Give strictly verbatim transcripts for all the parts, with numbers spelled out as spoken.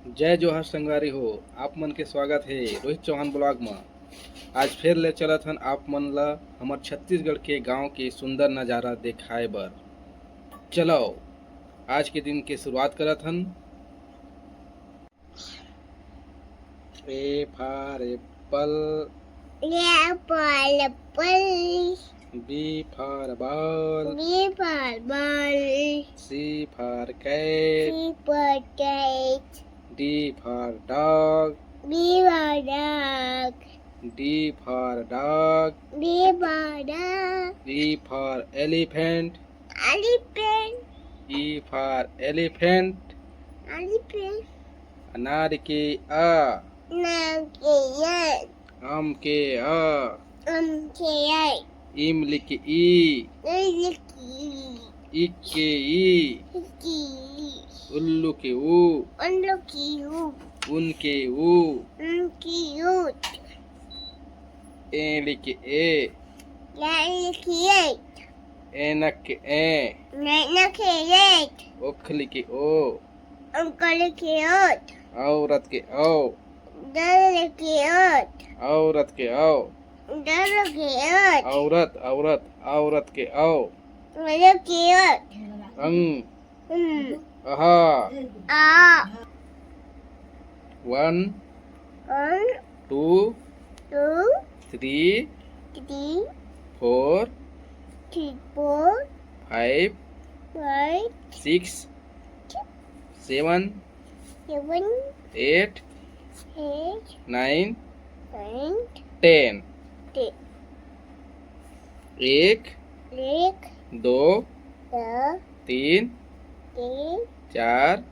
जय जोहार संगवारी हो, आप मन के स्वागत हे रोहित चौहान ब्लॉग म। आज फेर ले चलत हन आप मन ला हमर छत्तीसगढ़ के गांव के सुंदर नजारा देखाए बर। चलो, आज के दिन के शुरुआत करत हन। A for apple. A for apple. B for ball. B for ball. C for cat. C for cat. D for dog. D for dog. D for dog. D for dog. E for elephant. Elephant. E for elephant. Elephant. अनार के अ। अनार के अ। आम के अ। आम के अ। इमली के ई। इमली के ई। इक के ई। इक के ई। उल्लू के ऊ। उल्लू के ऊ। उन के ऊ। उन के ऊ। एड़ी के ए। एड़ी के ए। ऐनक के ऐ। ऐनक के ऐ। ओखली के ओ। ओखली के ओ। औरत के औ। औरत के औ। औरत के औ। औरत के औ। औरत, औरत, औरत के औ। औरत के औ। अंग। हम्म। अहा। आ। One, one, two, two, three, three, four, three, four, five, five, six, seven, seven, eight, eight, nine, nine, ten. Ten. एक, एक, दो, दो, तीन, तीन, चार,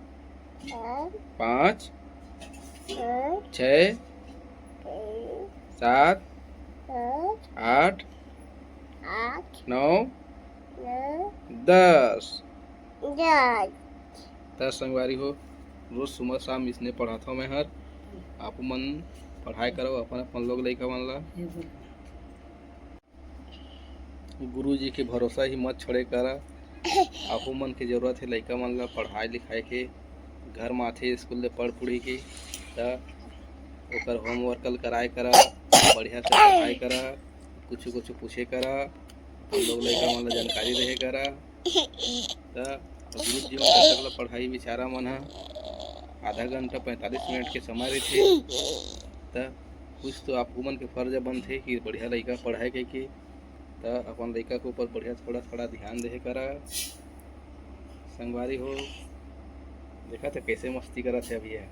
चार, पाँच, पाँच, छः, छः, सात, सात, आठ, आठ, नौ, नौ, दस। दस। त संगवारी हो, रोज सुबह शाम इसने पढ़ाथव मैं हर। आपो मन पढ़ाई करव अपन अपन लोग लइका मन ला। गुरु जी के भरोसा ही मत छोड़े करा। आपो मन के जरूरत हे लइका मन ला पढ़ाई लिखाई के। घर म आथे स्कूल ले पढ़ पुढ़ी के, त ओकर होमवर्क ल कराए करा, बढ़िया से पढ़ाई करा, कुछु कुछु पूछे करा, अपन लोग लइका मन ला जानकारी देहे करा। त गुरु जी मन कतक ला पढ़ाई बिचारा मन ह आधा घंटा पैंतालीस मिनट के समय रहिथे, त कुछ तो आप उमन के फर्ज बनथे कि बढ़िया लइका पढ़ाए कहिके। त अपन लइका के ऊपर बढ़िया थोड़ा थोड़ा ध्यान देहे करा। संगवारी हो, देखा त कैसे मस्ती करत हे अभी ये।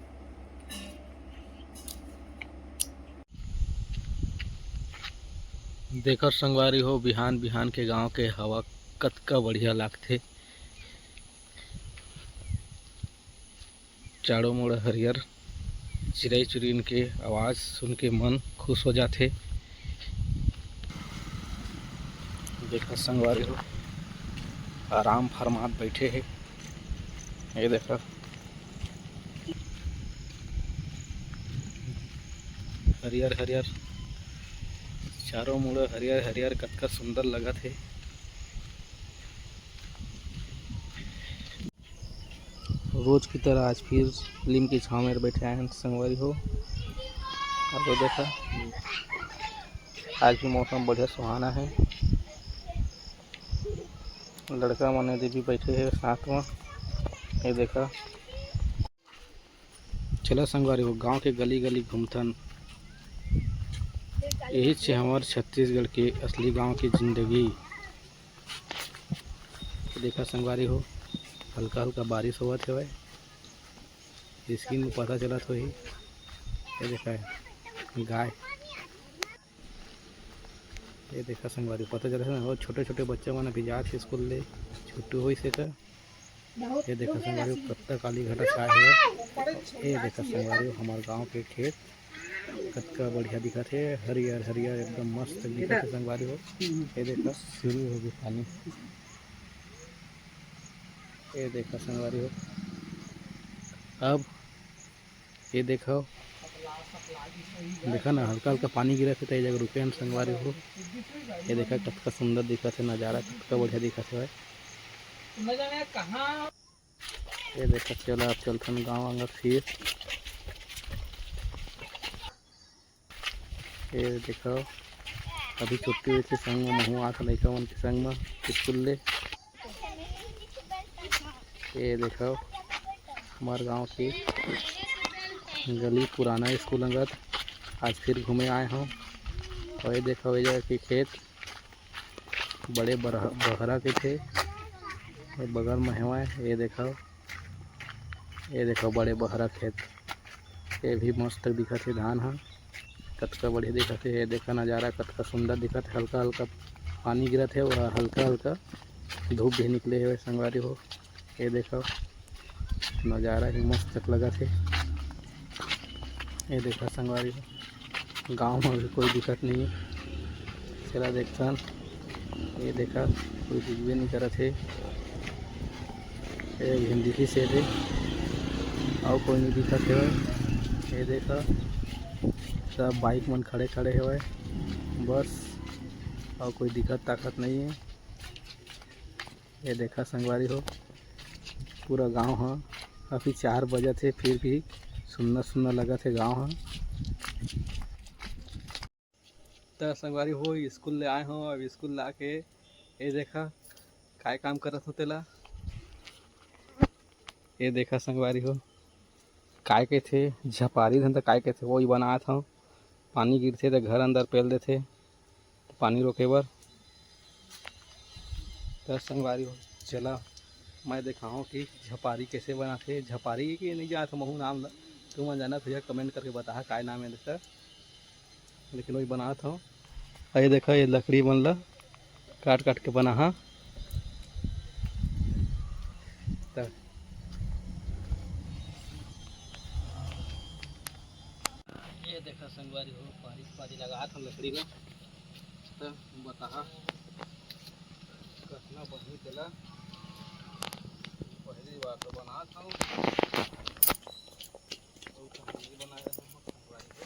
देखत संगवारी हो, बिहान बिहान के गांव के हवा कतका बढ़िया लागथे। चारों मुड़ हरियर, चिरई चुरिन के आवाज सुन के मन खुश हो जाथे। देखत संगवारी हो, आराम फरमात बैठे हे। ये देखा, हरियर हरियर, चारों मुड़ हरियर हरियर, कतका सुंदर लगत हे। रोज की तरह आज फिर लीम की छाँव में बैठे आए हैं संगवारी हो। अब ये देखा, आज भी मौसम बढ़िया सुहाना है। लड़का मन एदे भी बैठे हैं साथ में। ये देखा, चला संगवारी हो, गांव के गली गली घूमथन। यही छे हमार छत्तीसगढ़ के असली गांव की जिंदगी। देखा संगवारी हो, हल्का हल्का बारिश होवत हवय। स्क्रीन में पता चलत होही। ये देखा है गाय। ये देखा संगवारी, पता चलत हे ना, वो छोटे छोटे बच्चा मन अभी जात हे स्कूल ले, छुट्टी होइस हे त। ये देखा संगवारी, कतका काली घटा छाए हे। ये देखा संगवारी, हमार गांव के खेत कतका बढ़िया दिखत हे, हरियर हरियर एकदम मस्त दिखत हे संगवारी हो। ये देखा, शुरू हो गए पानी। ये देखा संगवारी हो, अब ये देखा, देखा ना, हल्का हल्का पानी गिरत हे, त ये जगह रुके हन संगवारी हो। ये देखा, कतका सुंदर दिखत हे नजारा, कतका बढ़िया दिखत हे भाई। ये देखा, चला अब चलथन गाँव अंगत फिर। ये देखो, अभी छुट्टी होइस हे, संग म महूँ आत हँव लइका मन के संग म स्कूल ले। ये देखो, हमर गांव के गली पुराना स्कूल अंगत आज फिर घूमे आए हँव। अउ ये देखो, ये जगह के खेत बड़े बरह-, बहरा के थे, ये बगल म हेवय। ये देखो, ये देखो बड़े बहरा खेत, ये भी मस्त दिखत हे धान ह, कतका बढ़िया दिखत हे। ये देखो नज़ारा कतका सुंदर दिखत हे, हल्का हल्का पानी गिरत हे अउ हल्का हल्का धूप भी निकले हवय संगवारी हो। ये देखो नज़ारा ही मस्त लगत हे। ये देखो संगवारी हो, गांव में भी कोई दिखत नहीं हे। चला देखथन, ये देखा कोई दिखबे नहीं करत हे। ये हिंदी की से दे, अउ कोई नहीं दिखत हे। ये देखा सब बाइक मन खड़े खड़े हवय बस, अउ कोई दिखत ताकत नहीं हे। ये देखा संगवारी हो, पूरा गांव ह अभी चार बजत हे, फिर भी सुन्ना सुन्ना लगत हे गांव ह। त संगवारी हो, स्कूल ले आए हँव। अब स्कूल ले आके ये देखा काय काम करत हँव तेला। ये देखा संगवारी हो, काय कहिथे झपारी धन त काय कहिथे, वही बनात हँव। पानी गिरथे त घर अंदर पेल देथे पानी रोके बर। त संगवारी हो, चला मैं देखाहूँ कि झपारी कैसे बनाथे। झपारी के नहीं जानत हँव महू नाम ल, तुमन जानत हो comment करके बताहा काय नाम हे एकर। लेकिन वही बनात हँव। अउ ये देखा, ये लकड़ी मन ल काट काट के बनाहा। त ये देखा संगवारी हो, पारी पारी लगात हँव लकड़ी ल। त बताहा कतना बनही तेला। पहली बार तो बनात हँव। अउ कहाँ नहीं बनाए हँव संगवारी हो।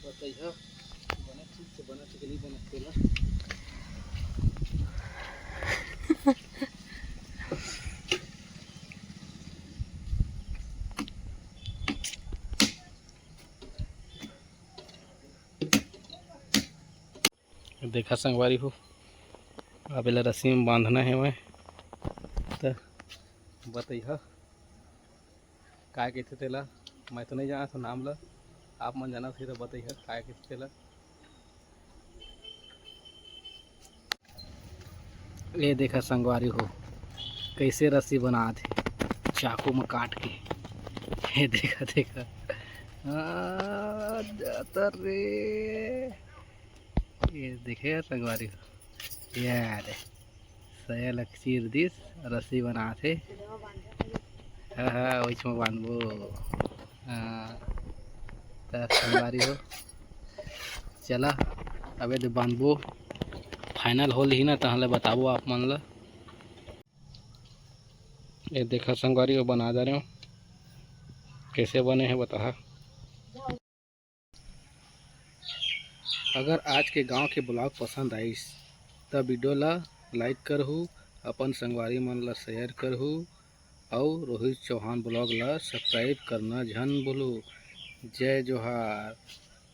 बतइहा, बने ठीक से बने ठीक नहीं बने तेला। देखा संगवारी हो, अब एला रस्सी में बांधना हे मैं, त बतइहा काय कहिथे तेला। मैं तो नहीं जानत हँव नाम ल, आप मन जानत हो त बतइहा काय कहिथे तेला। ये देखा संगवारी हो, कैसे रस्सी बनात हे चाकू में काट के। ये देखा, देखा, आ, जाता रे। ये देखे यार संगवारी हो, ये रे सया ल चीर दिस, रस्सी बनात हे। हाँ, हाँ, वही में बांधबो। हाँ, त संगवारी हो, चला, अबे दे बांधबो, final होल ही ना, तहाँ ले बताबो आप मन ला। ये देखा संगवारी हो, बना जा रहे हो, कैसे बने हैं बताहा। अगर आज के गांव के vlog पसंद आइस, त video ला like करहू, अपन संगवारी मन ला share करहू, अउ रोहित चौहान vlog ला subscribe करना झन भूलू। जय जोहार,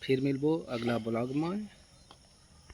फिर मिलबो अगला vlog में।